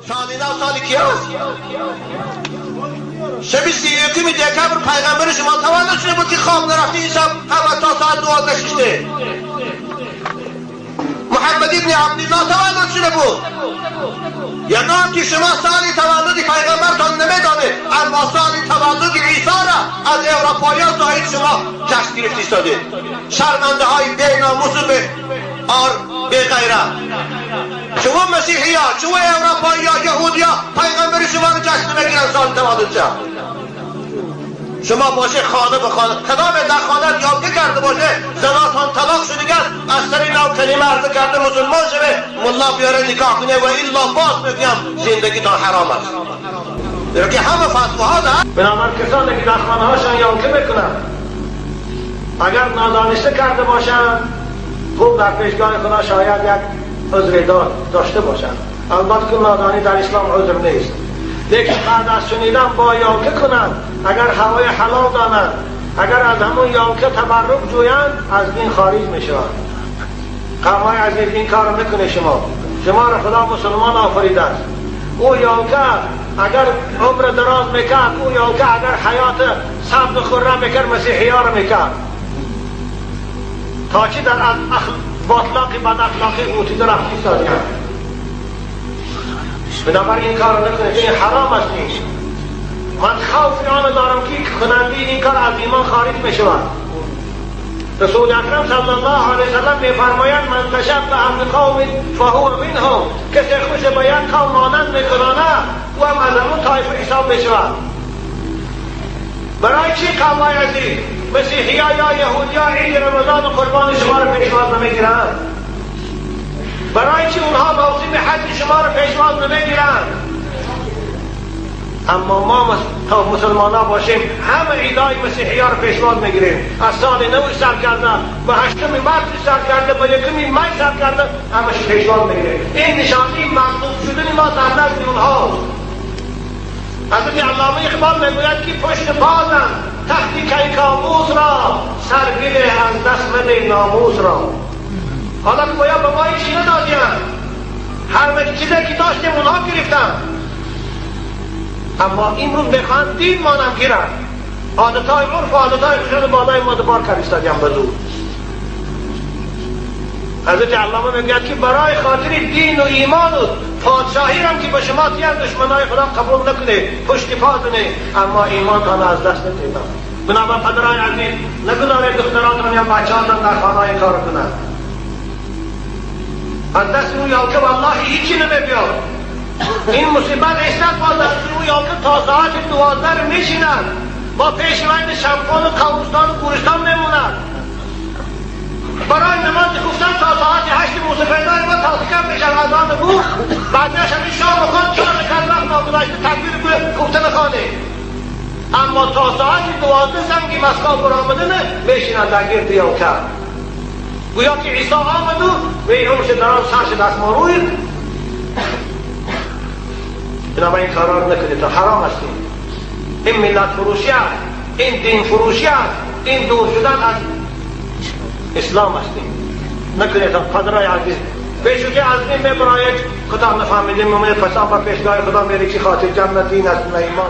سال نو سال کی است؟ شب 31 دکبر پیغمبر شما تولد شده بود که خواب نرفته این شب همه تا ساعت 12 ششته. محمد ابن عبدالله تولد شده بود. یگان که شما سال تولد پیغمبرتان نمیدانید، اما سال تولد عیسی را از اروپاییان زاهد شما جشن گرفته ایستادید. شرمنده های بی ناموس و بی آر بی غیرت. شما مسیحی ها، شما اروپایی ها، یهودی ها پیغمبر شما رو جشن نمیگیرن سال تولد شد. شما باشه خانه به خانه کدام در خانه یابگه کرده باشه، زناتان طلاق شده است، از سر نو کلمه عرضه کرده مسلمان شوه، ملا بیاره نکاح کنه و الا باز میگم زندگی تا حرام است. زیرا که همه فتواها ده. بنابر کسانی که در خانه هاشان یابگه میکنن اگر نادانسته کرده باشند، خوب در پیشگاه خدا شاید یک عذر داشته باشند. البته که نادانی در اسلام عذر نیست، لیکن بعد از شنیدن با یاکه کنند، اگر هوای حلال دانند، اگر از همون یاکه تبرک جویند، از دین خارج میشوند. قومای عزیز این کار میکنه. شما را خدا مسلمان آفریده است. او یاکه اگر عمر دراز میکرد، او یاکه اگر حیات سبز و خرم میکرد، مسیحی ها را میکرد. تا چی در باطلاق بد اخلاقی قوطی در رفتی سازیند. بنابراین این کار رو نکنید، این حرام است. نیست. من خوف آن دارم که کننده این کار از ایمان خارج می شود. رسول اکرم صلی الله علیه وسلم می فرمایند من تشبه بقوم فهو منهم، کسی خوش به یک قوم مانند میکنانه او هم از همون طایفه حساب می شود. برای چی قومای عزیز مسیحی ها یا یهودی ها عید رمضان و قربان شما رو پیشواز نمیگیرند؟ برای چی اونها موسم حج شما رو پیشواز نمیگیرند؟ اما ما تا مسلمان ها باشیم همه عیدای مسیحی ها رو پیشواز میگیریم. از سال نو سر کرده، به 8 مارس سر کرده، به 1 می سر کرده، همش پیشواز میگیریم. این نشانه مغلوب شدن ما در نزد اونها. حضرت علامه اقبال میگوید که پشت بازم تخت کیکاووس را، سر بده از دست مده ناموس را. حالا که باید به ما هیچی ندادیم، هر چیزی که داشتیم اونها گرفتن، اما امروز میخوان دین مانم گیرن. عادتهای عرف و عادتهای خودشون بالای ما دوبار کردیم به زور. حضرت علامه میگوید که برای خاطر دین و ایمان و پادشاهی هم که به شما تیم دشمنای خدا قبول نکنه، پشت پا دونه، اما ایمان تان از دست ندید. بنابر پدرای عزیز نگذارید دخترانتان یا بچه‌هاتان در خانه این کار کنند. از دست او یالکه والله هیچی نمیبیاد. این مصیبت استد با دست او یالکه تا ساعت 12 میشینند، با پیشوند شمپان و قبرستان و گورستان میمونند. برای نماز گفتن تا ساعت 8 موسفیدای ما تازه میشن اذان بود، بعدش همین شام خود 4 رکعت وقت ناگذاشته تکبیر گفته بخوانه، اما تا ساعت 12 زنگی مسکا برآمده میشینند در گرد یوکه. گویا که عیسی آمد و این همش دران سرش دست ما روی. بنابراین این کارا رو نکنید، تا حرام هستیم. این ملت فروشی است، این دین فروشی است، این دور شدن از اسلام هستیم. نکنید تا پدرای عزیز پیشوکی از این میبرایید کدام نفهمیدیم میمونید پس آن با پیشگاه خدا میری که خاطر جمع دین است نه ایمان.